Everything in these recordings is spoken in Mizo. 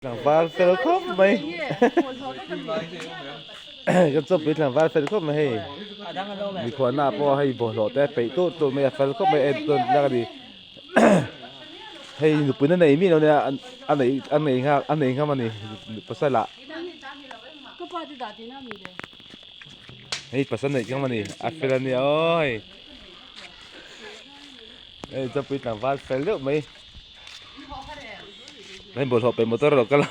Tlangval fel khawp mai kan chawpui tlangval fel khawp mai hei mikhuana pawh hei bawlhhlawh te peih tur tur mai a fel khawp mai en tawn tlak a ni hei nupui na nei miah lo nia a nei a nei nghak a nei ngam a ni pasal ah hei pasal neih ngam a ni a fel a nia aw hei hei chawpui tlangval fel deuh mai. Hei bawlhhlawh pe motor a lo kal a.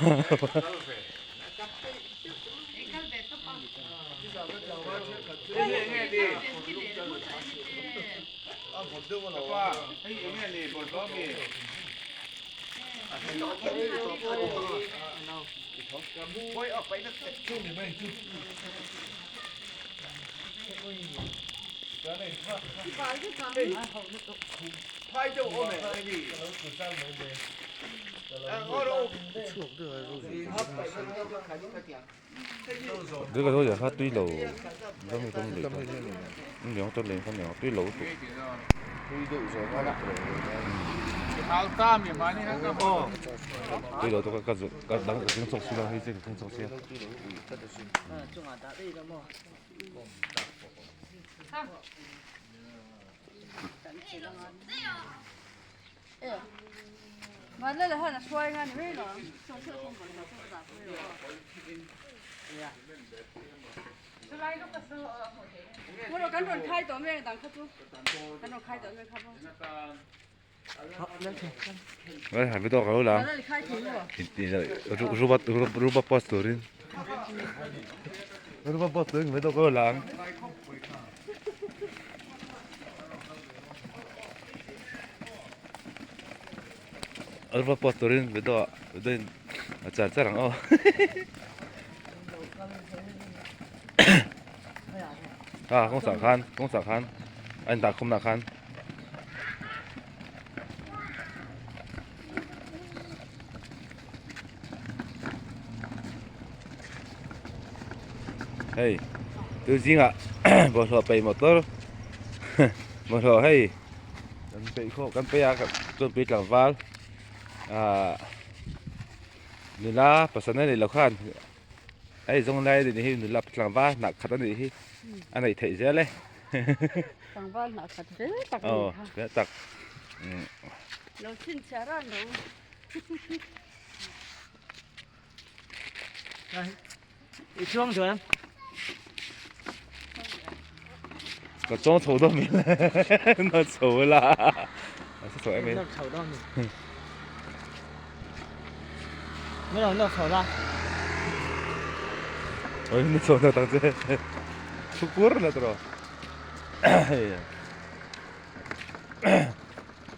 Tui lo tui lo ka ka dang ka keng chawk si lo hei che ka keng chawk sia. Ruba post turin Ruba post turin mai tawk lo ang. Ruba post turin mai tawk a char char ang aw. A kawng sah khan kawng sah khan a indah khawmna khan. Hei tu zingah bawlhhlawh peih motor bawlhhlawh hei kan peih khawp kan peih a chuanpui tlangval ah nula pasal a neih loh khan hei zawng lai a nih hi nula tlangval hnah khat a nih hi a neih theih zel e. Tlangval hnah khat fel tak a nih kha. Aw fel tak. Lo chhinchhiah ran lo. I chuang duh em? Ka chuang chho dawn mi le. Na chho la. A chho em em. Na chho dawn mi. Mấy đầu nó chho la. Ôi nó chho na tak che. Chukur la tro.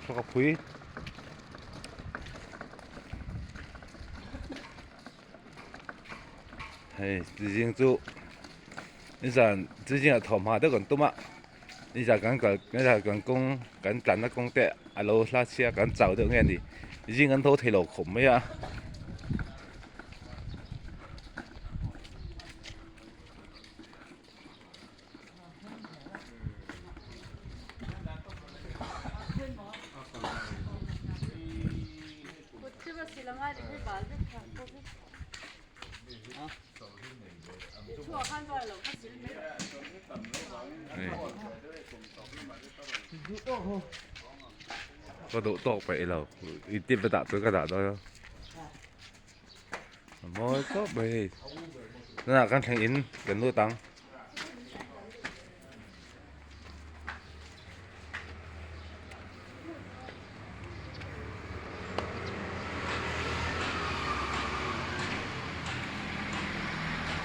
Ka phui. Hei zing chu nizan chu zingah thawmhma deuh kan tum a nizan kan kal nizan kan kawng kan tlanna kawng te a lo hla chhia kan chau deuh nge a ni zing an tho thei lo khawp mai a. Ka duh tawk peih lo i tip a dah chu ka dah dawn a a mawi khawp mai hei tunah kan thleng in kan lut ang.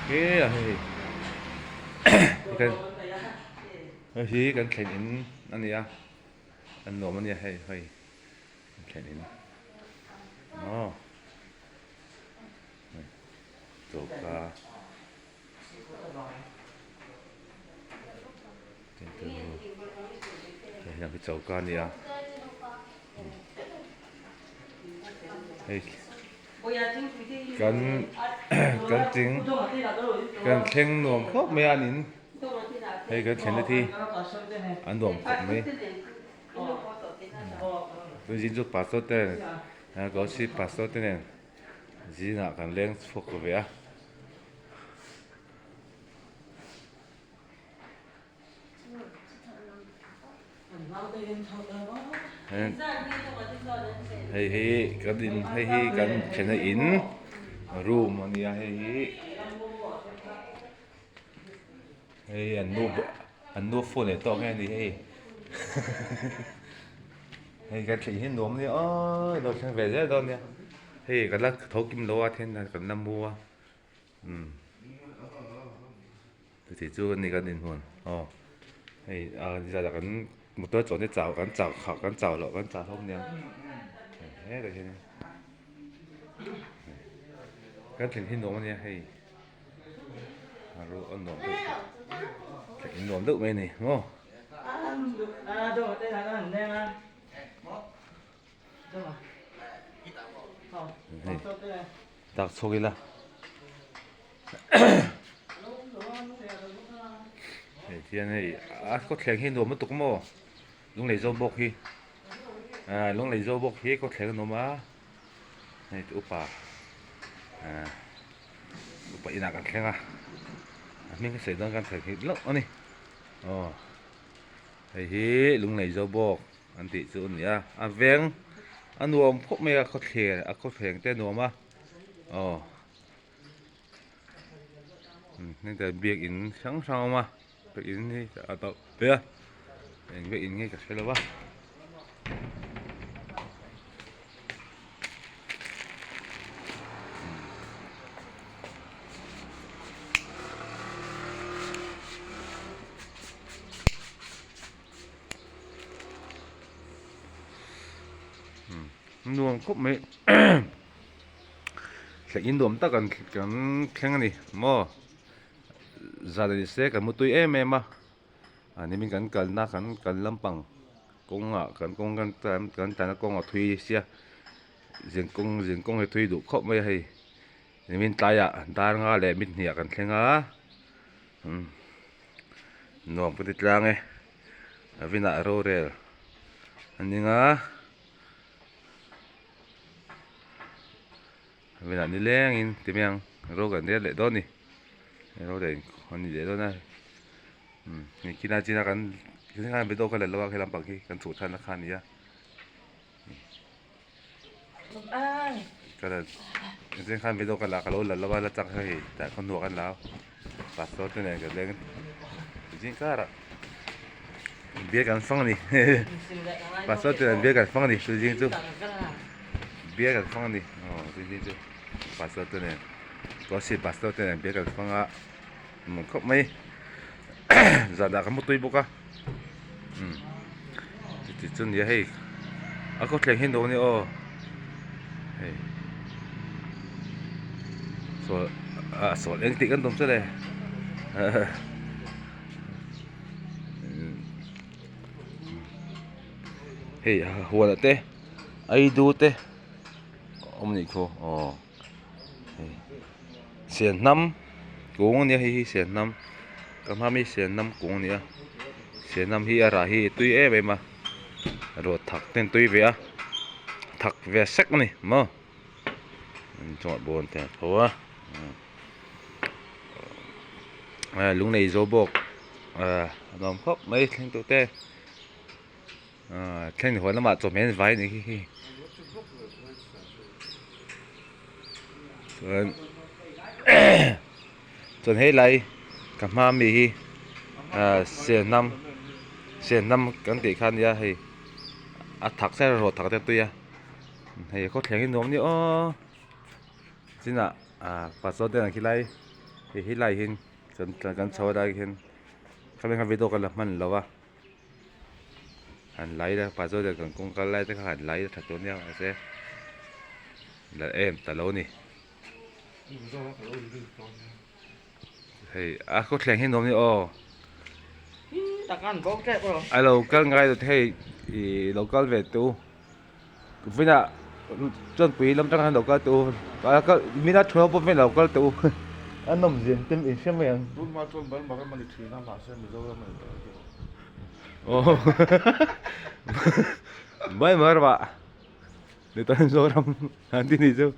He a hei kan hei hi kan thlen in a ni a an nuam a nia hei hei kan thlen in aw hei choka. Hei hian khi choka a ni a hei kan kan ching kan thleng nuam khawp mai a an in hei kan thlen na thi a nuam khawp mai tun zing chu pastor te pastor te nen. Zingah kan leng chhuak ve a. Hei hi kan in hei hi kan thlenna in room a nia hei hi hei an nu an nu phone leh tawk nge a ni hei hei kan thlen hi nuam a nia aw lo thleng ve zel dawn nia hei kan la tho kim lo a then kan la mu a umm. Chuti chu ani kan inhmun aw hei a zat ah kan motor chuan hi chau kan chau khah kan chau loh kan chau hlawm nia hetah hian kan thlen hi nuam ania hei a ruah a nuam deuh thlen hi nuam deuh mai a ni maw. Hei tak chhuak ila. Hei hian hei a khawthleng hi nuam lutuk maw lunglei zo bawk hi ah lunglei zo bawk hi khawthleng a nuam a hei upa ah upa inah kan thleng a a hming ka sawi dawn kan thleng theih loh a ni aw hei hi lunglei zo bawk an tih chu a ni a a veng a nuam khawp mai a khawthleng a khawthleng te a nuam a aw. Heta biakin hrang hrang a awm a biakin hi a to hle a eng biakin nge ka hre lo va. Nuam khawp mai. Thleng in nuam tak an kan thleng a ni maw zan a ni se kan mutui em em a a nimin kan kalna kan kal lampang kawngah kan kawng kan kan kan tlanna kawng a thui sia zin kawng zin kawng hi thui duh khawp mai a hei nimin tlaiah dar nga leh mit hnih ah kan thleng a umm nuam ka ti tlang e a vinah rorel a ning a. Vinah ni lengin ti mai ang ro kan rel leh dawn a ni ro leh a ni leh dawn a umm hei khilai chin a kan khan video kha la lo a khi lampang khi kan chhuh than a kha a ni a ka la engtin khan video ka la ka lo la lo a la chak hei tah khaw hnuah kan la a pastor te nen kan leng zing karah Beer kan fang a ni pastor te nen beer kan fang a ni chu zing chu beer kan fang a ni aw chu zing chu pastor te nen kosi pastor te nen beer kan fang a nuam khawp mai zan ah ka mu tui bawk a umm chuti chu nia hei a khawthleng hi nuam a ni aw hei saw ah saw eng tih kan tum chu le. Hei huanah te aidu te awm anih thu aw hei sianhnam kung ania hei hi sianhnam ka hma mi sianhnam kung ania sianhnam hi a rah hi a tui em em a ruah thak te an tui ve a thak ve sek a ni maw chungah bawn te a tho a. Lung nei zo bawk a nuam khawp mai thleng tawh te thleng huan lamah chawhmeh an vai a nih khi hei chuan chuan helai ka hma ami hi sianhnam sianhnam kan tih kha a nia hei a thak se rawh thak te a tui a hei khawthleng hi nuam a ni aw. Chinah ah pastor te ang khi lai hei hi lai hian kan kan chho a lai hian khami kha video ka la hman lo a han lai ila pastor te kan kawng kal lai te kha han lai ila tha tur nia mahse la em ta lo a ni hei a khawthleng hi nuam a ni aw a lo kal ngai lo te hei ih lo kal ve teh u. Vinah chuanpui lam tang khan lo kal teh u mina thu pawh vin lo kal teh u a nawm zin te in hre mai ang. Tunhma chuan Burma ram a ni thin a mahse Mizoram a ni tawh lo. Aw Burma ramah. Mizoram an ti ni chu.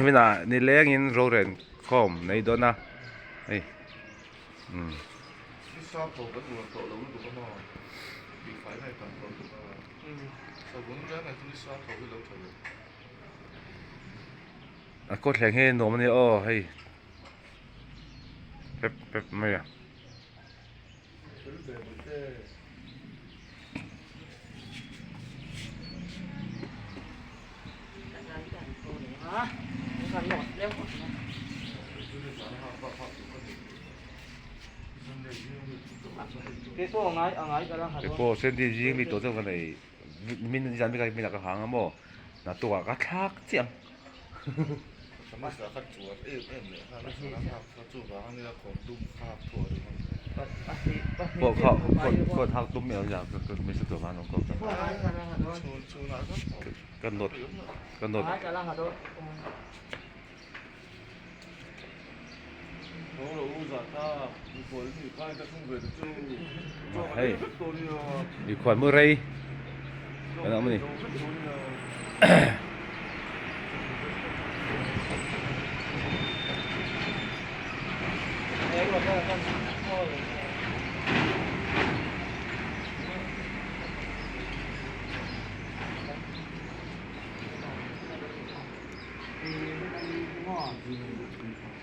Vinah nilengin rorel khawm nei dawn a hei. A kawthleng hi nuam a nia aw hei pep pep mai a. Keipawh Sandy zing mi tawh chu ka nei min zan bik a min ah ka hang a maw naktuk ah ka thlak chiah ang. Pawh kha kawt hak tum mai ang ka message tur khan ka note ka note. Hei mikhual mu rei kan awm a ni.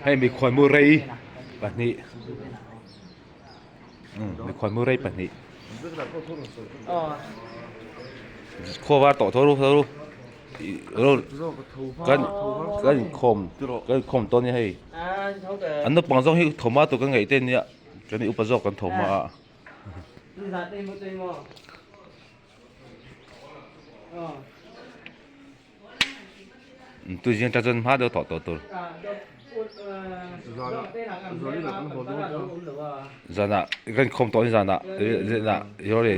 Hei mikhual mu rei pahnih mikhual mu rei pahnih khaw var tawh tho ru tho ru kan kan inkhawm kan inkhawm tawn nia hei an naupang zawng hi thawmhma tur kan ngaih te nia kan upa zawk kan thawmhma a. Tui zing ta chuan hma deuh tawh tawh tur. Zanah kan inkhawm tawh ni zanah zanah rawleh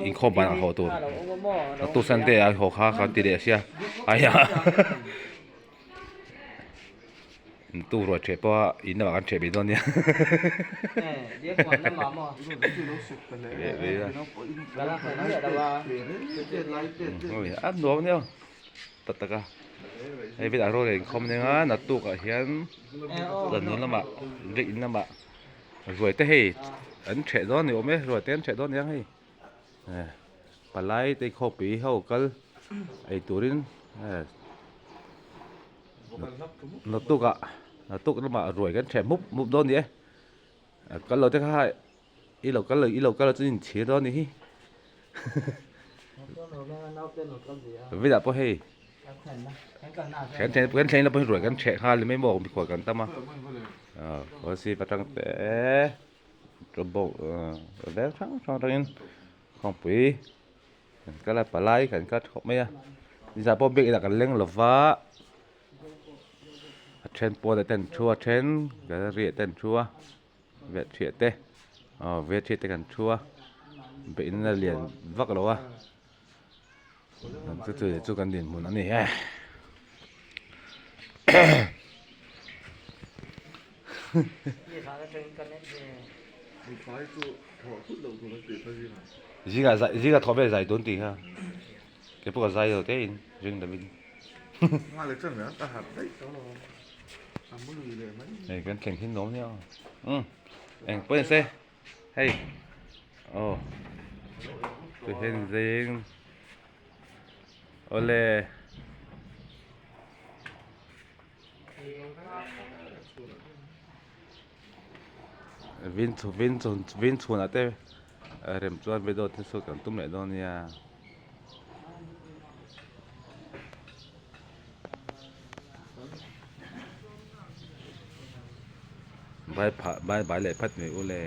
inkhawm banah haw tur. Naktuk Sunday ah haw kha kan ti leh sia aia naktuk ruai ṭheh pawha in lamah kan ṭheh mai dawn nia. A nuam ania tak tak a hei velah rawleh inkhawm ania nga naktuk ah hian zanlun lamah biak in lamah ruai te hei an ṭheh dawn ni awm e ruai te an ṭheh dawn aniang hei palai te khawpui ho kal ei turin naktuk ah naktuk lamah ruai kan ṭheh mup mup dawn a ni e kal lo te kha I lo kal lo i lo kal lo chuan inchhir dawn anih hi Vela pawh hei kan then kan thleng la pawh hi ruai kan ṭheh nghal ni mai maw mikhual kan tam a kawlsip atang te rawbawk vel hrang hrang atangin khawngpui kan kal a palai kan kal thawk mai a nizan pawh biak inah kan leng lo va a then pawnah te an thu a then gallery ah te an thu a. Vet hriat te aw vet hriat te kan thu a beih na lian vak lo a chu chu chu kan dinhmun a ni e. Zingah zai zingah thawh vel zai dawn tih kha keipawh ka zai lo te in ring lovin. Hei kan thleng hin nuam nia umm eng pawh ni se hei aw ti hian zing awle vin chhun vin chhun vin chhunah te rem chuan video te sawi kan tum leh dawn nia. Vai phah vai vai leh phat mai ule.